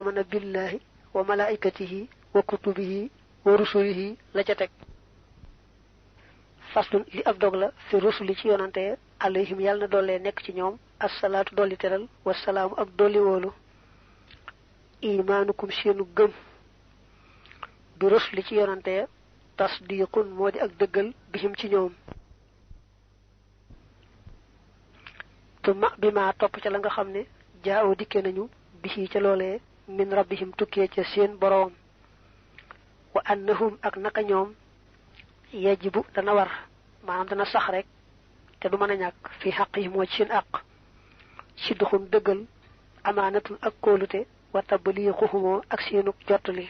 mana billahi wa malaikatihi wa kutubihi wa rusulihi la ca tek faslun li ab dog la fi rusuli ci yonante alayhim yàlla na doole nekk ci ñoom assalaatu dolli teral wasalaamu ak dolli woolu imaanukum seenu gëm bi rusuli ci yonante tasdiqun moo di ak dëggal bihim ci ñoom tuma bi ma topp ca la nga xam ne jaaw dikke nañu bihi ca loolee min rabbihim tukkee ca seen boroom wa annahum ak naka ñoom yajibu dana war maanaam dana sax rek te du mën a ñàkk fi xaq yi moo ci seen àq sidduxum dëggal amaanatul ak kóolute wa tabliixuhumoo ak seenu jottali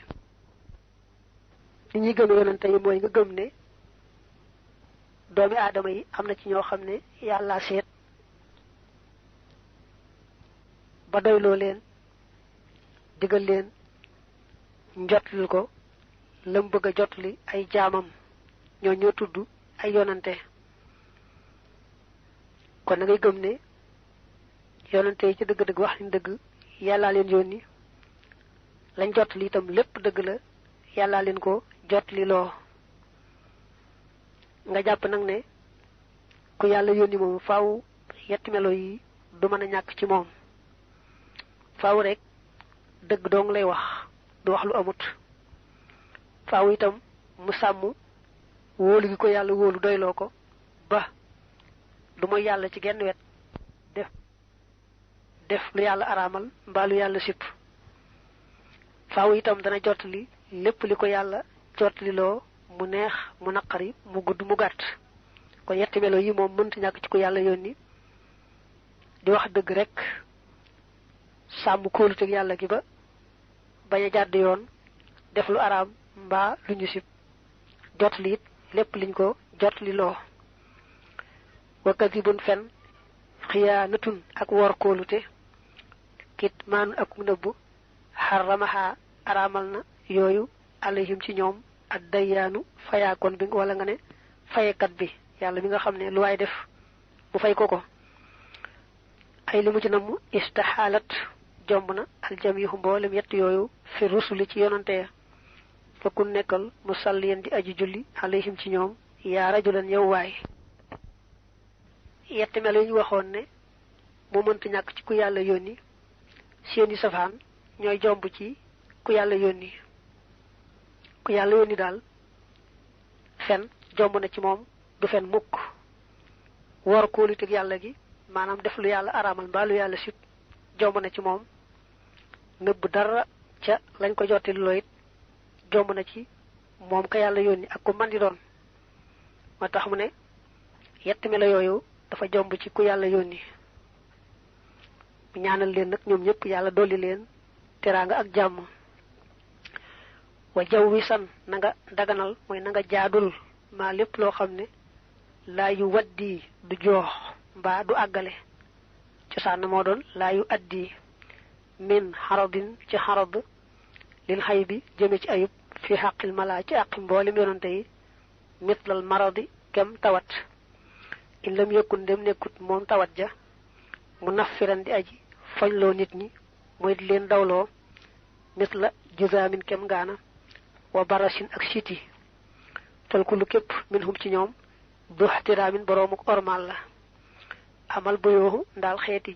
li ñuy gëm yonante yi mooy nga gëm ne doomi aadama yi am na ci ñoo xam ne yàlla seet ba doyloo leen digal leen njotlil ko lam bëgg a jotli ay jaamam ñoo tudd ay yonante kon na ngay gëm ne yonante yi ci dëgg-dëgg wax liñ dëgg yàllaa leen yónni lañ jotli itam lépp dëgg la yàllaa leen ko jotli loo nga jàpp nag ne ku yàlla yónni moom faaw yetti melo yi du mën a ñàkk ci moom faaw rek dëgg dong lay wax du wax lu amut faaw itam mu sàmm wóolu gi ko yàlla wóolu doyloo ko ba du mooy yàlla ci genn wet def lu yàlla araamal mbaa lu yàlla sipp faaw itam dana jottali lépp li ko yàlla jottali loo mu neex mu naqari mu gudd mu gàtt kon yetti melo yi moom mënta ñàkk ci ko yàlla yónni di wax dëgg rek sàmm kóoluteg yàlla gi ba bañ a jàdd yoon def lu araam mbaa lu ñu sib jotli it lépp liñ ko jotli loo wa kadibun fen xiyaanatun ak wor kóolute kit maanu ak nëbbu xaramaha araamal na yooyu alayhim ci ñoom ak dayyaanu fayaakoon bi wala nga ne fayekat bi yàlla mi nga xam ne lu waay def mu fay ko ay li mu ci namm istaxaalat jomb na aljamihu mboolem yett yooyu fi rusuli ci yonante ya fa ku nekkal musalliyan di aji julli alayhim ci ñoom yaa rajulan yow waay yetti melo yi ñu waxoon ne moo mënta ñàkk ci ku yàlla yónni seeni safaan ñooy jomb ci ku yàlla yónni daal fen jomb na ci moom du fen mukk wor kóoluteg yàlla gi maanaam def lu yàlla araamal mbaa lu yàlla sib jomb na ci moom nëbb dara ca lañ ko jottali loo it jomb na ci moom ka yàlla yónni ak ku man di doon moo tax mu ne yetti melo yooyu dafa jomb ci ku yàlla yónni mu ñaanal leen nag ñoom ñëpp yàlla dolli leen teraanga ak jàmm wa jaw wi san na nga daganal mooy na nga jaadul maa lépp loo xam ne laa yu waddi du joox mbaa du àggale cosaan moo doon laa yu addi min xaradin ci xarad lil xay bi jëme ci ayub fi xaqil mala ci àqi mboolem yonante yi mitlal maradi kem tawat in lam yëkkun dem nekkut moom tawat ja mu naffiran di aji fañloo nit ñi mooy di leen dawloo mitla juzaamin kem ngaana wa barasin ak siti tal ku lu képp min hum ci ñoom du ixtiraamin boroomu ormal la amal bu yooxu ndaal xeeti